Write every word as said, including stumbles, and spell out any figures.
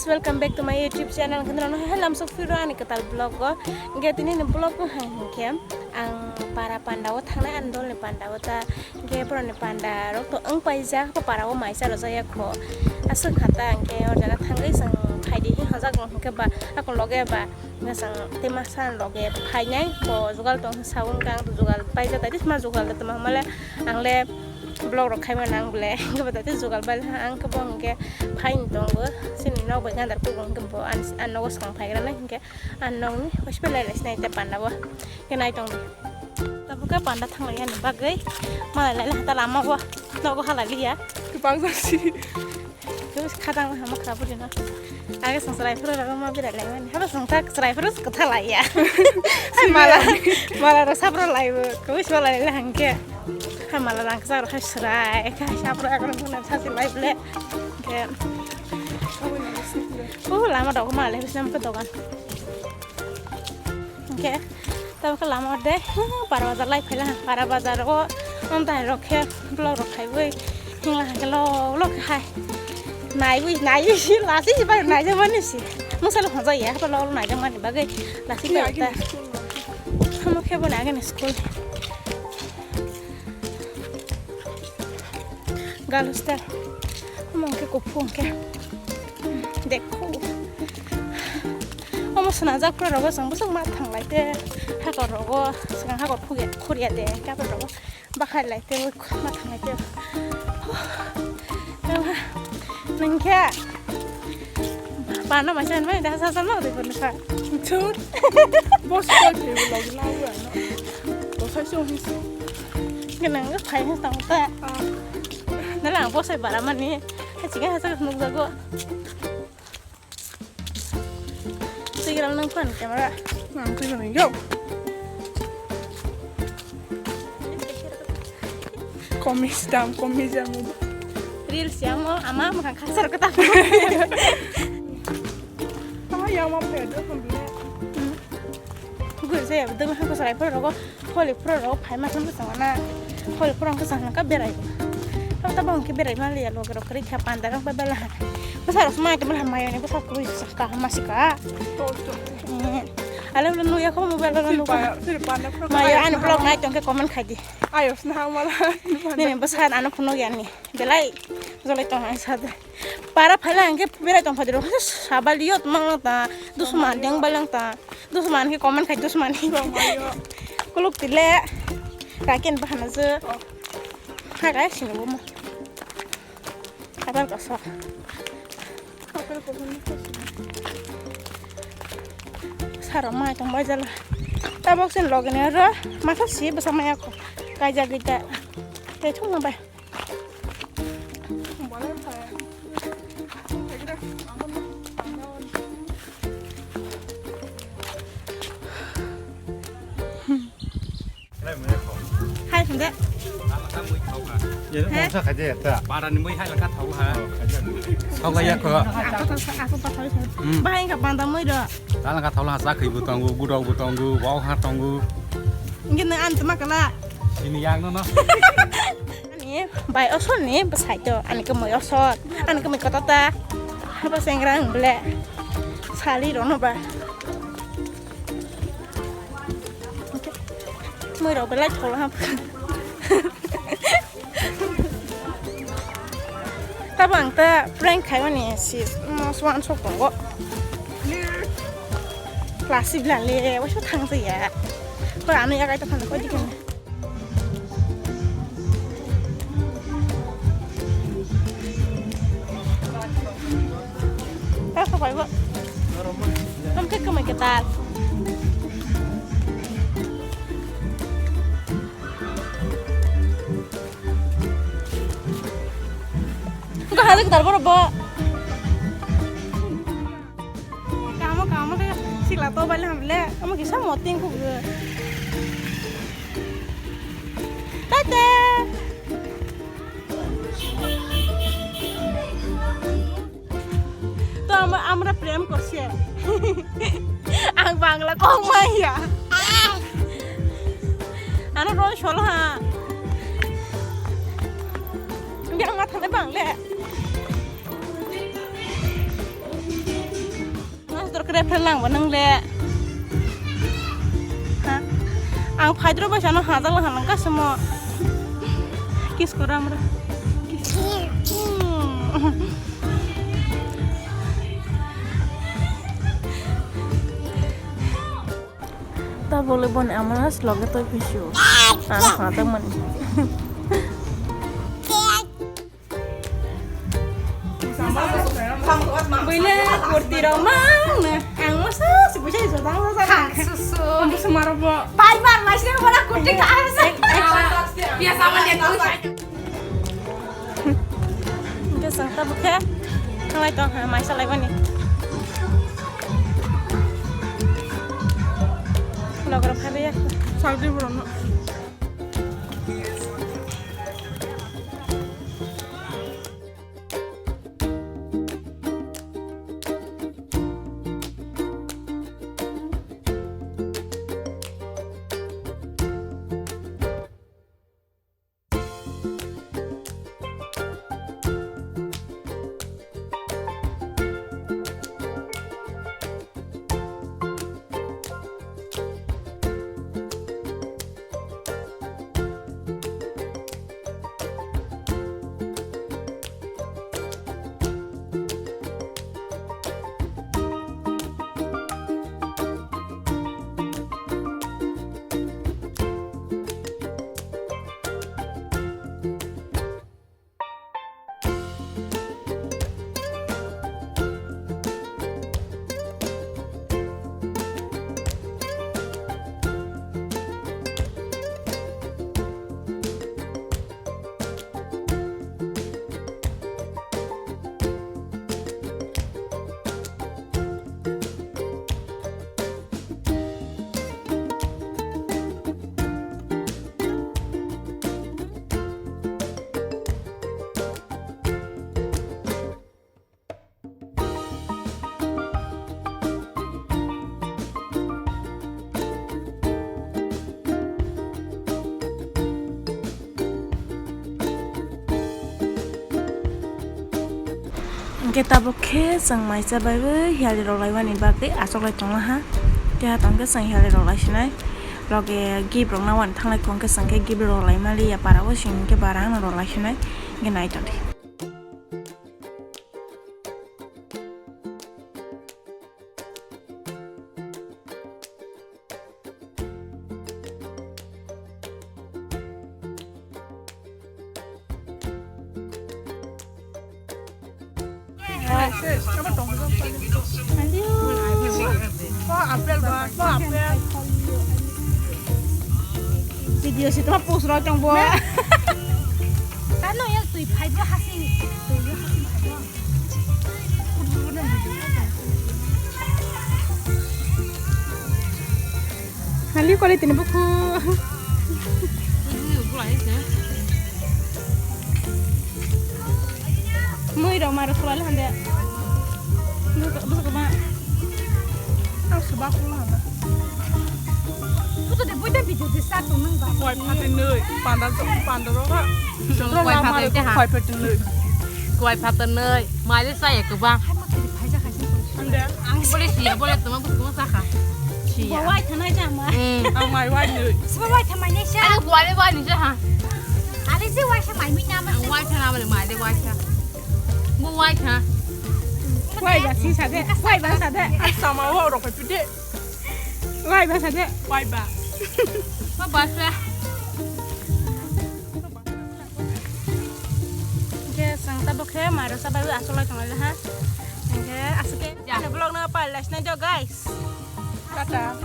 Welcome back to my YouTube channel. Hwnkhe norokno hai lamsok phiro ani kwtal vlog o. Hwnkhe tini ni vlog o hai hwnkhe ang para panda o thangnai, ani dol ni panda o ta. Hwnkhe borok ni panda rok to wng paijak, to para o mai cha rwjak ya kho. Aswk kha ta, hwnkhe o jaga thangwi chwng phaidi hin hojak rok hwnkhe ba ako loge ba. Ngasang tema san loge phainai bo jugal tong saung kang jugal paijak, tadi ma jugal da tama male ang le vlog rok khaima nang ble. Hwnkhe bo tadi jugal bai ang khe bo hwnkhe phaini tongo chini nok bai gandar kugo hwnkhe bo an nogo swkang phaigra nai hwnkhe an nokni hospital lai lai sinai te panda bo hwnkhe nai tong di. Tabuk khe panda thanglai yani bagwi malai lai hata lama bo nogo halai liya. Kwbang jasi. Khe khatang hama kha budi no. Age song chwrai phuru rogo ma berai lai mani. Haba song ta chwrai phuru kwtha lai ya. Hai mala, mala rok sapro lai bo. Khe so lai le hangke. Hai mala rang sa rok hai chwrai. Khe sapro agon bunan sa si lai ble. Khe. O lama rok ma le bisna ko dogan. Hwnkhe tabuk khe lama de para bazar lai phaila, para bazar o amtai rok khe vlog rok khaiwi hingla hwnkhe lok lok hai naiwi naiwi si lasi si bai naijakmani si mosalo hwnjak ya hapa lok lok naijakmani bagwi lasi bai ta omo khe boni agini school. Girls hostel. Omo hwnkhe kuphur hwnkhe. Dekho. Omo swnajak pura rogo chwng bwswk ma thanglai te. Hakor rogo swkang hakor khurya de. Kapra rogo bakhai lai te ma thanglai te. Nang khe. Pano mai san mai da sa san no de pon kha. Chut. Bos ko ke lo la wa no. Bosai so his. Ganang ga phai has tang ta. Nala bosai bara mani. Hachiga hasa nuk jago. Sigiral nang pan camera. Nang tu nang yo. Komis dam, komis dam. Reels ya mo ama mo khang khasar kata. Ama ya ma pe do kon bile. Gul se ya dum ha ko sarai poro rogo, holi poro rogo phai ma thang sa na. Holi poro ko sa na ka berai. Tam ta bang ke berai ma le ya lo ro kri kha panda rok ba bela ha. Ko sa ros ma to bela ma ya ni ko sa ko sa ka ma si ka. To to. Ale lo nu ya ko mobile lo nu. Sir pa, sir pa na pro. Ma ya ani vlog nai tong ke comment khai di. Ayos na mala. Nini bwsa ano phunuk yani. Belai jolai tong ang sa de. Para phaila ang khe berai tong phadi rok. Sabali yo tmang ta. Dusman deng balang ta. Dusman khe comment khai dusman. Kuluk tile. Raken bahana je. Hagai sini bo mo. Kabar kosa. Saro mai tong bai jala. Tabok sin logene ro. Masa si basa maya ko. Kaija gita. Te thung na bai. Hai, sungde. Ye, he? Bongsa khaide ta. Para ni mui hai lakha thau ha. Thau la ya ko. Aku thau, aku thau, thau. Hmm. Bahai ka banda mui do. Ta lakha thau la sa khui bu tongu, bu dog bu tongu, wau ha tongu. Ngi na an tma kala. Sini yang no no. Ani bai osol ni bwsai to, ani kwmwi osol, ani kwmwi kotor ta. Haba sengra ang ble. Sali rono ba. Mui rok belai thol ha. Tabang ta prank khaimani si, mm, swan sok tongo. Klasi bila le, waisa thang ya. Koi ano ya kaita thang koi dikhe. Tao sao bai bo. Tong khe kwmai kwtal. Wngkha halik kwtal borok bo. Kamo kamo khe sikla to baile hamle. Omo kisa moting khuk. Tata. To ama-, amra prem korse. Ang Bangla kok maya. Ano roi solo ha. Yang ma thale Bangle. Kre phel lang bo nang le. Ha? Ang phaidro bai sano hajak lang hanang kasamo. Kiss kora amra. Kiss. Hmm. Tabole boni ama loge toi pisu. Ang hajak mani. Buile kurti rok mang na. Ang masa si busa iso tang sa. Susu. Ang busa maro bo. Pai mar mai sini mana kurti ka asa. Biasa mana dia tahu. Hingke chwng tabuk khe thanglai tong ha, mai salai mani. Logra phaibai ya. Saldi borokno. Hingke tabuk khe chwng maisa bai bai hiyali rok laimani bagwi achoklai tongo ha. Keha tongkhe chwng hiyali rok laisinai. Loge gift rok na wani thanglai kong khe chwng khe gift rok laimaliya para o sini hingke bara ano rok laisinai. Hingke nai tongdi. Video si toma post rok tong bo. Tano yang tui phai bo hasing. Tui bo hasing phai bo. Hali kole tini buku. Mui rok maro suwal hande. Buku, buku ma. Ang suba kulo hande. Buku de buida video de sa tong nang ba. Koi phatin nui, panda, panda rok ha. Koi phatin te ha. Koi phatin nui. Koi phatin nui. Mai le sa ya kubang. Hai ma kiri phai ja khai. Ang bole siya, bole tuma bus kuma saka. Siya. Bawai thanai jama. Hmm. Ang mai wai nui. Siba wai thanai nai sa. Ang wai le wai nui sa ha. Ale si wai sa mai mi nama. Ang wai sa nama le mai le wai sa. Mo wai sa. Wai ba si sa de. Wai ba sa de. Ang sama wa rok pe de. Wai ba sa de. Wai ba. Ma ba sa. Hingke chwng tabuk khe mairok chabai asolai tongo le ha. Hingke aswk khe vlog no pailaisnai do guys. Tata.